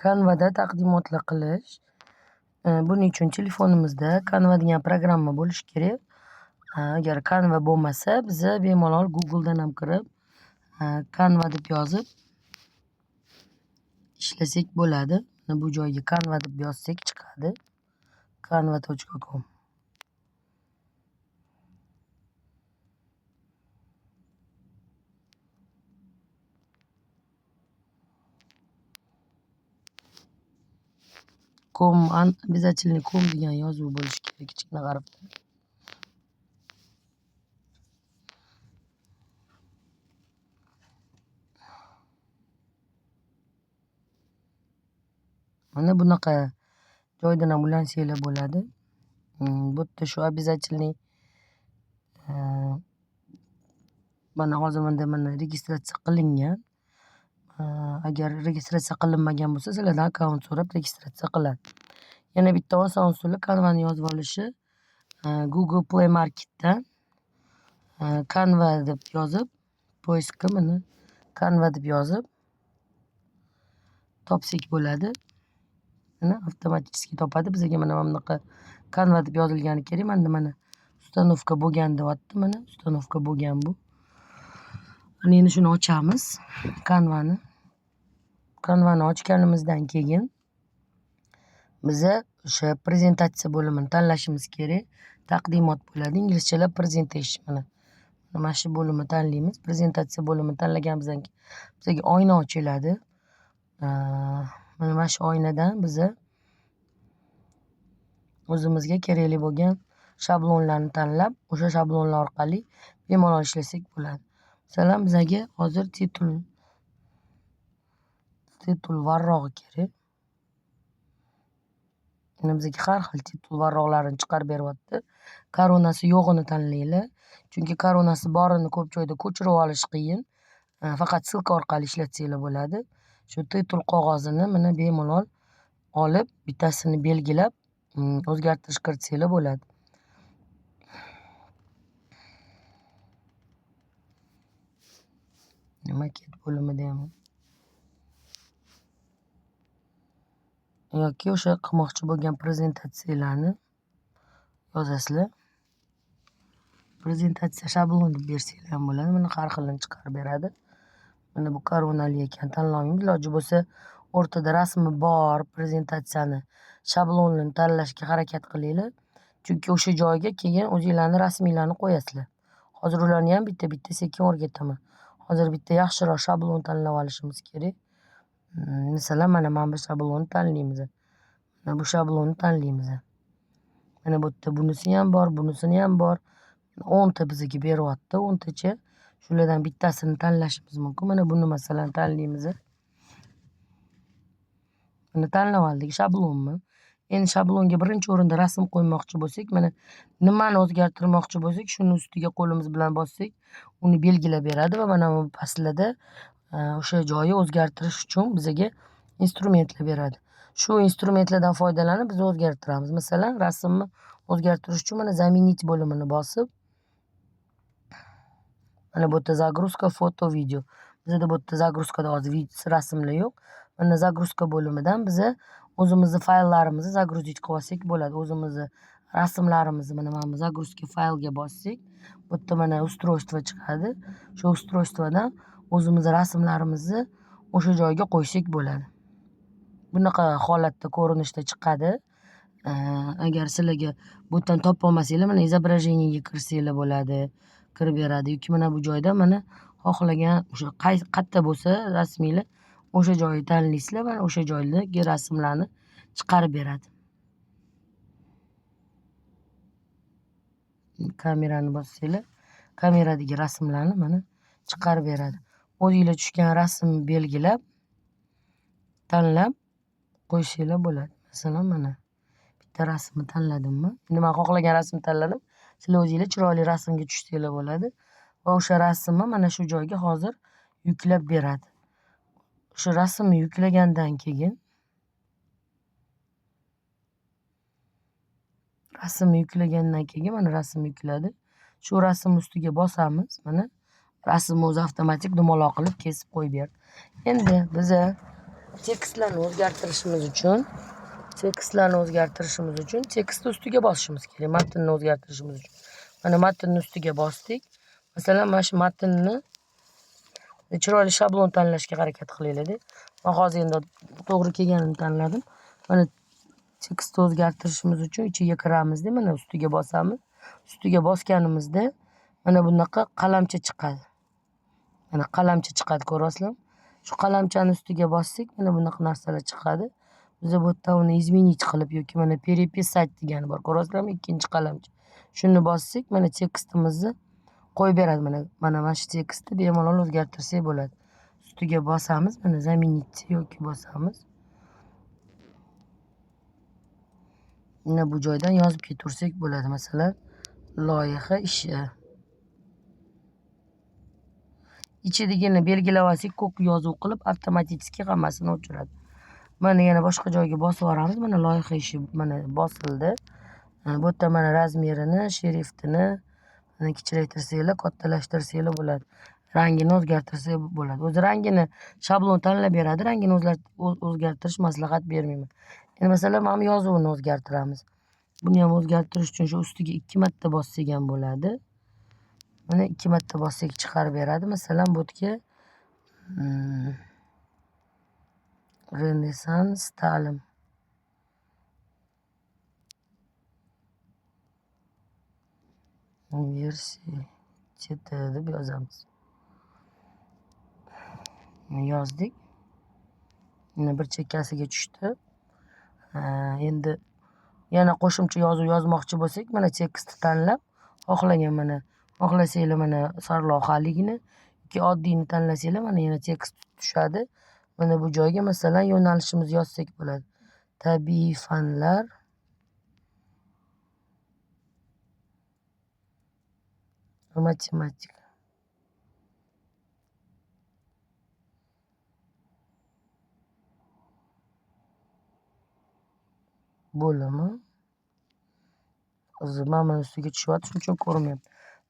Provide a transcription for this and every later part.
Canva'da taqdimotlar qilish. Buning uchun telefonimizda Canva degan programma bo'lishi kerak. Agar Canva bo'lmasa, biza bemalol Google'dan ham kirib, Canva deb yozib ishlasak bo'ladi. Bu joyga Canva deb yozsak chiqadi. Canva.com. Com обязательно com degan yozuv bo'lishi kerak kichkina harfda. Mana bunaqa joydan ham ulansanglar bo'ladi. Bu yerda shu обязательный, mana hozir menda registratsiya qilingan. Agar registratsiya qilinmagan bo'lsa, sizlardan akkaunt so'rab registratsiya qiladi. Yana bitta oson usuli Canvani yozib olishi, Google Play Marketdan Canva deb yozib, поиск ga mana Canva deb yozib topsak bo'ladi. Mana avtomatik topadi. Bizga mana bunaqa Canva deb yozilgani kerak. Menda mana установка bo'lgan deyapti. Mana установка bo'lgan bu. Ana endi shuni ochamiz Canvani. Canvani ochganimizdan keyin biza o'sha prezentatsiya bo'limini tanlashimiz kerak. Taqdimot bo'ladi. Inglizchalab presentation mana. Mana shu bo'limni tanlaymiz. Prezentatsiya bo'limini tanlaganimizdan keyin bizga oyna ochiladi. Mana shu oynadan biza o'zimizga kerakli bo'lgan shablonlarni tanlab, o'sha shablonlar orqali bemalol ishlasak bo'ladi. Masalan, bizga hozir titul varrog'i kerak. Mana bizga har xil titul varroqlarini chiqarib beryapti. Koronasi yo'g'ini tanlanglar. Chunki koronasi borini ko'p joyda ko'chirib olish qiyin. Faqat ссылка orqali ishlatsanglar bo'ladi. Shu titul qog'ozini mana bemalol olib, bittasini belgilab, o'zgartirish kiritsanglar bo'ladi. Maket bo'limida ham yoki o'sha qilmoqchi bo'lgan prezentatsiyalarni yozasizlar. Prezentatsiya shablon deb bersanglar ham bo'ladi. Mana har xilini chiqarib beradi. Mana bu koronali ekan, tanlamaymiz. Iloji bo'lsa o'rtada rasmi bor prezentatsiyani shablonini tanlashga harakat qilinglar. Chunki o'sha joyga keyin o'zinglarni rasminglarni qo'yasizlar. Hozir ularni ham bitta-bitta sekin o'rgataman. Hozir bitta yaxshiroq shablon tanlab olishimiz kerak. Masalan, mana bu shablonni tanlaymiz. Mana bu shablonni tanlaymiz. Mana bu yerda bunisi ham bor, bunisini ham bor. 10 ta bizga beryapti, 10 tacha. Shulardan bittasini tanlashimiz mumkin. Mana buni masalan tanlaymiz. Buni tanlab oldik shablonni. Endi shablonga birinchi o'rinda rasm qo'ymoqchi bo'lsak, mana nimani o'zgartirmoqchi bo'lsak, shuni ustiga qo'limiz bilan bossak, uni belgilab beradi va mana bu pastlarda o'sha joyi o'zgartirish uchun bizga instrumentlar beradi. Shu instrumentlardan foydalanib biz o'zgartiramiz. Masalan, rasmni o'zgartirish uchun mana заменить bo'limini bosib, mana bu yerda загрузка foto video. Bizda bu yerda загрузка da hozir rasmlar yo'q. Mana загрузка bo'limidan biza o'zimizni fayllarimizni загрузить qilib olsak bo'ladi. O'zimizni rasmlarimizni mana bu загрузка faylga bossak, bu yerda mana устройство chiqadi. Shu устройство dan o'zimizni rasmlarimizni o'sha joyga qo'ysak bo'ladi. Bunaqa holatda ko'rinishda chiqadi. Agar sizlarga bu yerdan topa olmasanglar, mana изображение ga kirsanglar bo'ladi, kirib beradi yoki mana bu joyda mana xohlagan o'sha qayerda bo'lsa rasminglar o'sha joyni tanlaysizlar va o'sha joydagi rasmlarni chiqarib beradi. Kamerani bossanglar, kameradagi rasmlarni mana chiqarib beradi. O'zinglar tushgan rasmni belgilab, tanlab qo'ysanglar bo'ladi. Masalan, mana bitta rasmni tanladimmi? Endi men xohlagan rasmni tanladim. Sizlar o'zinglar chiroyli rasmga tushsanglar bo'ladi va o'sha rasmni mana shu joyga hozir yuklab beradi. O'sha rasmni yuklagandan keyin mana rasm yukladi. Shu rasm ustiga bosamiz. Mana rasmni o'zi avtomatik dumaloq qilib kesib qo'yib berdi. Endi biza Tekstlarni o'zgartirishimiz uchun tekstni ustiga bosishimiz kerak, matnni o'zgartirishimiz uchun. Mana matnni ustiga bosdik. Masalan, mana shu matnni chiroyli shablon tanlashga harakat qilinglar-da. Men hozir endi to'g'ri kelganini tanladim. Mana tekstni o'zgartirishimiz uchun ichiga kiramizda, mana ustiga bosamiz. Ustiga bosganimizda mana bunaqa qalamcha chiqadi. Mana qalamcha chiqadi, ko'rasizlarmi? Shu qalamchani ustiga bossak, mana bunaqa narsalar chiqadi. Biz bu yerda uni изменить qilib yoki mana переписать degani bor, ko'rasizlarmi? Ikkinchi qalamcha. Shuni bossak, mana tekstimizni qo'yib beradi. Mana shu tekstni bemalol o'zgartirsak bo'ladi. Ustiga bosamiz, mana заменить yoki bosamiz. Mana bu joydan yozib ketaversak bo'ladi. Masalan, loyiha ishi. Ichidagini belgilab olsak, ko'k yozuv qilib avtomatik hammasini o'chiradi. Mana yana boshqa joyga bosib yuboramiz. Mana loyiha ishi mana bosildi. Bu yerda mana razmerini, shriftini mana kichraytirsanglar, kattalashtirsanglar bo'ladi. Rangini o'zgartirsak bo'ladi. O'zi rangini shablon tanlab beradi. Rangini o'zgartirish maslahat bermayman. Endi masalan, mana bu yozuvni o'zgartiramiz. Buni ham o'zgartirish uchun shu ustiga 2 marta bossak ham bo'ladi. Mana 2 marta bossak chiqarib beradi. Masalan, bu yerga Renessans ta'lim. Universiteti deb yozamiz. Yozdik. Mana bir chekkasiga tushdi. Endi yana qo'shimcha yozuv yozmoqchi bo'lsak, mana tekstni tanlab, xohlagan mana xohlasanglar mana sarlavhaligini yoki oddiyni tanlasanglar, mana yana tekst tushadi. Mana bu joyga masalan yo'nalishimizni yozsak bo'ladi. Tabiiy fanlar va matematika. Bo'limi. Hozir mana buni ustiga tushyapti, shuning uchun ko'rinmayapti.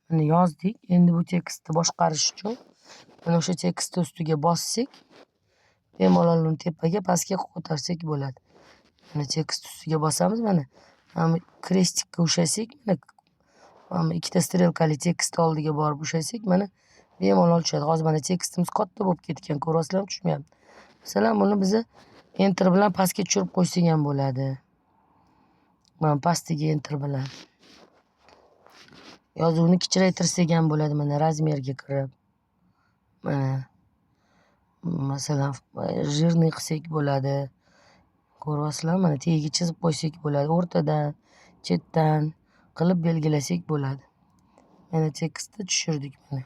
Mana yozdik. Endi bu tekstni boshqarish uchun mana o'sha tekstni ustiga bossak, bemalol uni tepaga, pastga ko'tarsak bo'ladi. Mana tekst ustiga bosamiz, mana krestikka ushlasak, mana ikkita strelkali tekst oldiga borib ushlasak, mana bemalol tushadi. Hozir mana tekstimiz katta bo'lib ketgan, ko'rasizlarmi, tushmayapti. Masalan, buni biz enter bilan pastga tushirib qo'ysak ham bo'ladi. Mana pastiga enter bilan. Yozuvni kichraytirsak ham bo'ladi, mana razmerga kirib. Mana masalan, жирный qilsak bo'ladi. Ko'ryapsizlarmi? Mana tagiga chizib qo'ysak bo'ladi. O'rtadan, chetdan qilib belgilasak bo'ladi. Mana tekstni tushirdik mana.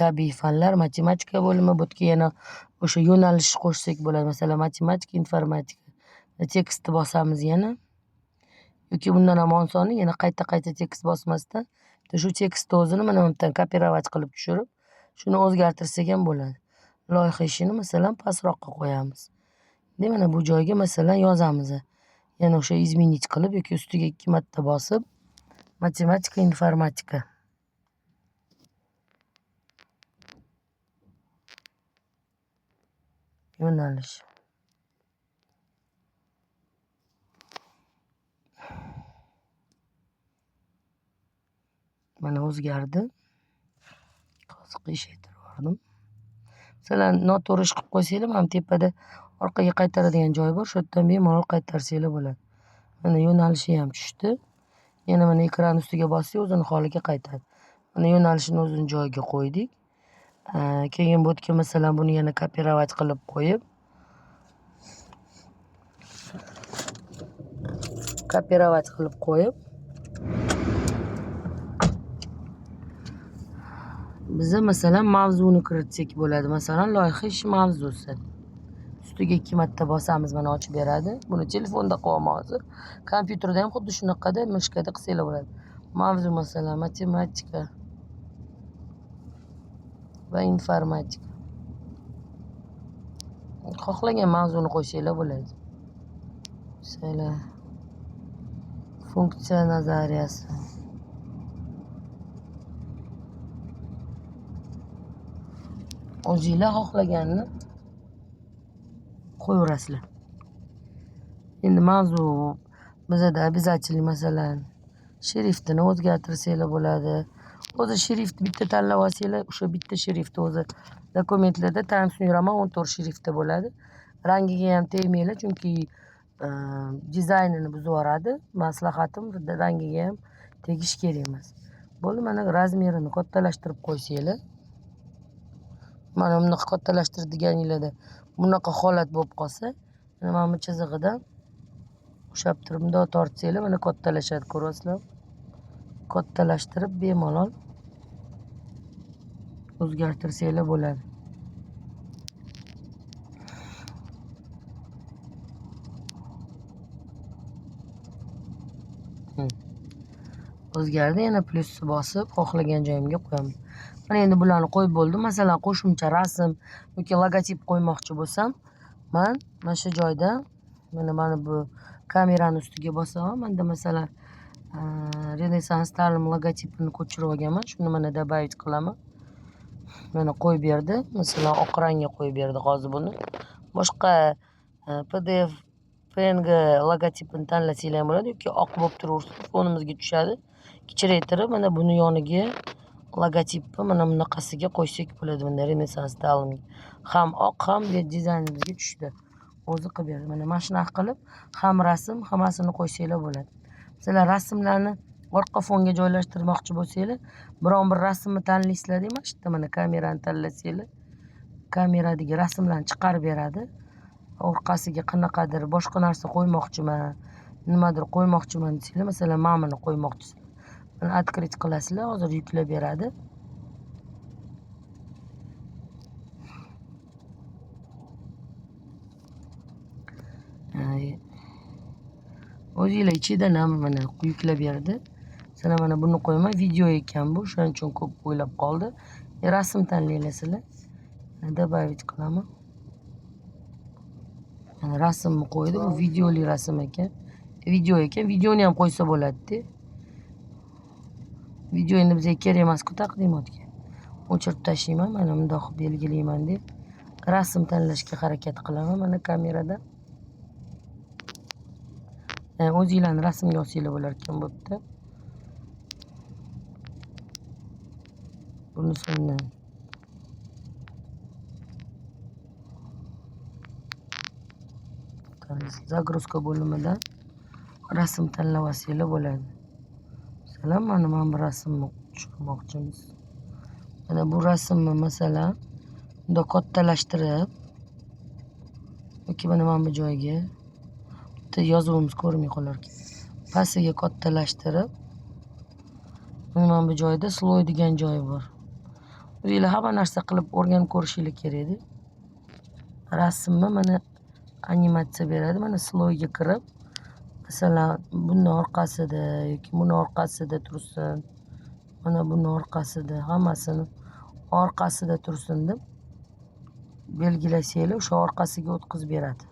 Tabiiy fanlar, matematika bo'limi, bu yerga yana o'sha yo'nalish qo'shsak bo'ladi. Masalan, matematika, informatika. Tekstni bosamiz yana. Yoki bundan ham osoni yana qayta-qayta tekst bosmasdan shu tekstni o'zini mana bu yerdan kopirovat qilib tushirib, shuni o'zgartirsak ham bo'ladi. Loyiha ishini masalan pastroqqa qo'yamiz. Endi mana bu joyga masalan yozamiz. Yana o'sha изменить qilib yoki ustiga 2 marta bosib matematika, informatika. Yo'nalish. Mana o'zgardi. Hozir qiyshaytirib yubordim. Masalan, noto'g'ri ish qilib qo'ysanglar, mana tepada orqaga qaytaradigan joyi bor. Shu yerdan bemalol qaytarsanglar bo'ladi. Mana yo'nalishi ham tushdi. Yana mana ekran ustiga bossak, o'zini holiga qaytadi. Mana yo'nalishini o'zini joyiga qo'ydik. Keyin bu yerga masalan buni yana kopirovat qilib qo'yib, biza masalan mavzuni kiritsak bo'ladi. Masalan, loyiha ishi mavzusi. Ustiga 2 marta bosamiz, mana ochib beradi. Buni telefonda qilyapman hozir. Kompyuterda ham xuddi shunaqada mishkada qilsanglar bo'ladi. Mavzu masalan matematika va informatika. Xohlagan mavzuni qo'ysanglar bo'ladi. Masalan, funksiya nazariyasi. O'zinglar xohlaganini Qo'yaverasizlar. Endi mavzu bizada обязательно, masalan, shriftini o'zgartirsanglar bo'ladi. O'zi shrift bitta tanlab olsanglar, o'sha bitta shrift o'zi dokumentlarda Times New Roman 14 shriftda bo'ladi. Rangiga ham tegmanglar, chunki dizaynini buzib yuboradi. Maslahatim, rangiga ham tegish kerak emas. Bo'ldi, mana razmerini kattalashtirib qo'ysanglar. Mana bunaqa kattalashtirganinglarda bunaqa holat bo'lib qolsa, mana bu chizig'idan ushlab turib bundoq tortsanglar, mana kattalashadi, ko'ryapsizlarmi? Kattalashtirib bemalol o'zgartirsanglar bo'ladi. O'zgardi, yana plyusni bosib xohlagan joyimga qo'yaman. Mana endi bularni qo'yib bo'ldim. Masalan, qo'shimcha rasm yoki logotip qo'ymoqchi bo'lsam, men mana shu joyda mana bu kamerani ustiga bosaman. Menda masalan Renessans ta'lim logotipini ko'chirib olganman. Shuni mana добавить qilaman. Mana qo'yib berdi. Masalan, oq rangga qo'yib berdi hozir buni. Boshqa PDF, PNG logotipini tanlasanglar ham bo'ladi yoki oq bo'lib turaversin, fonimizga tushadi. Kichraytirib mana buni yoniga logotipni mana bunaqasiga qo'ysak bo'ladi. Bunda Renessans ta'limga ham oq, ham dizaynimizga tushdi. O'zi qilib berdi. Mana shunaqa qilib ham rasm, hammasini qo'ysanglar bo'ladi. Masalan, rasmlarni orqa fonga joylashtirmoqchi bo'lsanglar, biron bir rasmni tanlaysizlar, mana shu yerda mana kamerani tanlasanglar, kameradagi rasmlarni chiqarib beradi. Orqasiga qanaqadir boshqa narsa qo'ymoqchiman, nimadir qo'ymoqchiman desanglar, masalan, mana buni qo'ymoqchisizlar. Mana открыть qilasizlar, hozir yuklab beradi. O'zinglar ichidan ham mana yuklab berdi. Masalan, mana buni qo'yman, video ekan bu, shuning uchun ko'p o'ylab qoldi. Rasm tanlaylasizlar. Добавить qilaman. Mana rasmni qo'ydi, bu videoli rasm ekan. Video ekan, videoni ham qo'ysa bo'ladi-da. Video endi bizga kerak emas-ku taqdimotga. O'chirib tashlayman, mana bundoq belgilayman deb. Rasm tanlashga harakat qilaman mana kamerada. O'zinglarni rasmga olsanglar bo'lar ekan bu yerda. Bunisini загрузка bo'limidan rasm tanlab olsanglar bo'ladi. Masalan, mana bu rasmni tushirmoqchimiz. Mana bu rasmni masalan bundoq kattalashtirib yoki mana bu joyga bitta yozuvimiz ko'rinmay qolar ekan. Pastiga kattalashtirib mana bu joyda sloy degan joyi bor. O'zinglar hamma narsa qilib o'rganib ko'rishinglar kerak edi. Rasmni mana animatsiya beradi. Mana sloyga kirib, masalan, buni orqasida yoki buni orqasida tursin, mana buni orqasida, hammasini orqasida tursin deb belgilasanglar, o'sha orqasiga o'tkazib beradi.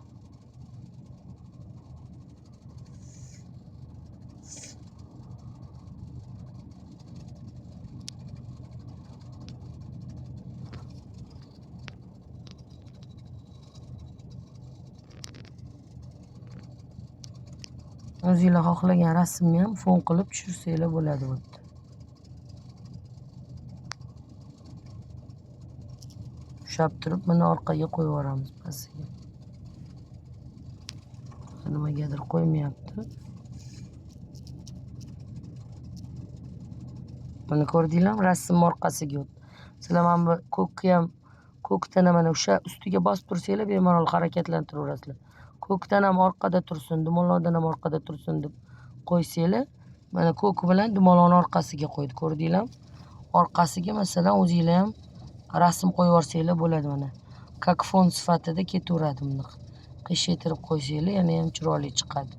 O'zinglar xohlagan rasmni ham fon qilib tushirsanglar bo'ladi bu yerda. Ushlab turib mana orqaga qo'yib yuboramiz pastiga. Nimagadir qo'ymayapti. Mana ko'rdinglarmi, rasm orqasiga o'tdi. Sizlar mana bu ko'kni ham, ko'kdan ham mana o'sha ustiga bosib tursanglar bemalol harakatlantiraverasizlar. Ko'kdan ham orqada tursin, dumaloqdan ham orqada tursin deb qo'ysanglar, mana ko'k bilan dumaloqni orqasiga qo'ydi, ko'rdinglarmi? Orqasiga masalan o'zinglar ham rasm qo'yib yuborsanglar bo'ladi mana. Kak fon sifatida ketaveradi bunaqa. Qiyshaytirib qo'ysanglar yana ham chiroyli chiqadi.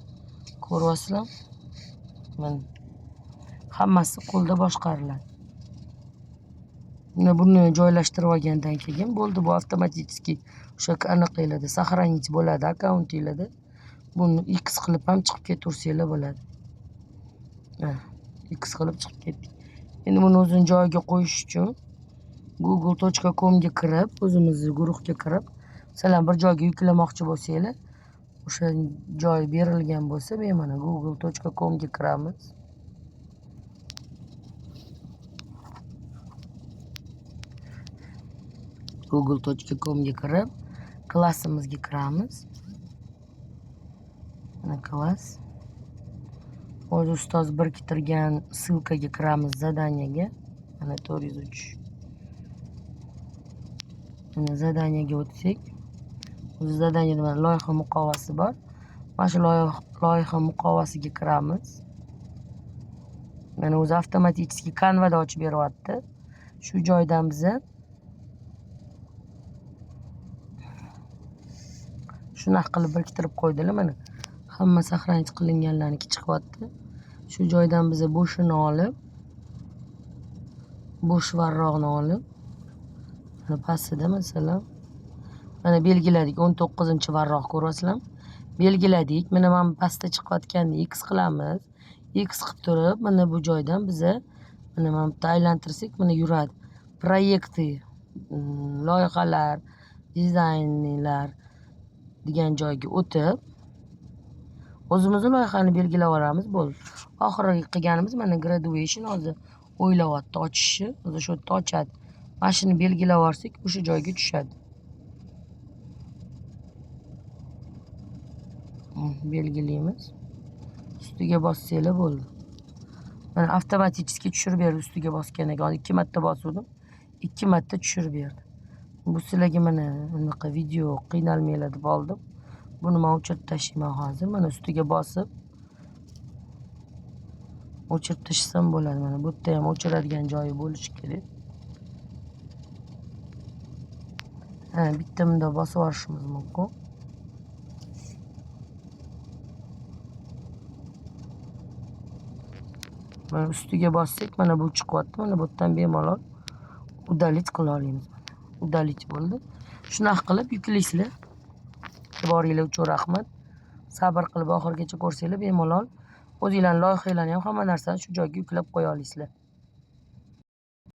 Ko'ryapsizlarmi? Mana hammasi qo'lda boshqariladi. Mana buni joylashtirib olgandan keyin bo'ldi, bu avtomatik o'sha anaqalarda saqlanich bo'ladi akkauntinglarda. Buni X qilib ham chiqib ketaversanglar bo'ladi. Ha, X qilib chiqib ketdik. Endi buni o'zini joyiga qo'yish uchun google.com ga kirib, o'zimizni guruhga kirib, Masalan, bir joyga yuklamoqchi bo'lsanglar, o'sha joy berilgan bo'lsa, bemalol google.com ga kiramiz. google.com ga kirib, klassimizga kiramiz. Mana klass. O'zi ustoz biriktirgan ссылка ga kiramiz, задание ga. Mana 403. Mana задание ga o'tsak, o'zi задание da mana loyiha muqovasi bor. Mana shu loyiha muqovasiga kiramiz. Mana o'zi avtomatik Canva'da ochib beryapti. Shu joydan biza shunaqa qilib biriktirib qo'ydilar mana. Hamma сохранить qilinganlarniki chiqyapti. Shu joydan biza bo'shini olib, bo'sh varroqni olib, mana pastida masalan, mana belgiladik 19-varroq ko'ryapsizlarmi? Belgiladik. Mana bu pastda chiqayotganni X qilamiz. X qilib turib, mana bu joydan biza mana bu yerda aylantirsak, mana yuradi. Проекты, loyihalar, dizaynlar degan joyga o'tib, o'zimizni loyihani belgilab olamiz, bo'ldi. Oxirgi qilganimiz mana graduation hozir o'ylayapti ochishi, o'zi shu yerda ochadi. Mana shuni belgilab olsak, o'sha joyga tushadi. Belgilaymiz. Ustiga bossanglar bo'ldi. Mana avtomatik tushirib berdi ustiga bosgandan keyin. 2 marta bosgandim, 2 marta tushirib berdi. Bu sizlarga mana bunaqa video qiynalmanglar deb oldim. Buni men o'chirib tashlayman hozir. Mana ustiga bosib o'chirib tashlasam bo'ladi. Mana bu yerda ham o'chiradigan joyi bo'lishi kerak. Ha, bitta bundoq bosib yuborishimiz mumkin. Mana ustiga bossak, mana bu chiqyapti. Mana bu yerdan bemalol удалить qila olamiz. Удалить bo'ldi. Shunaqa qilib yuklaysizlar. E'tiboringlar uchun rahmat. Sabr qilib oxirigacha ko'rsanglar, bemalol o'zinglarning loyihanglarni ham hamma narsani shu joyga yuklab qo'ya olasizlar.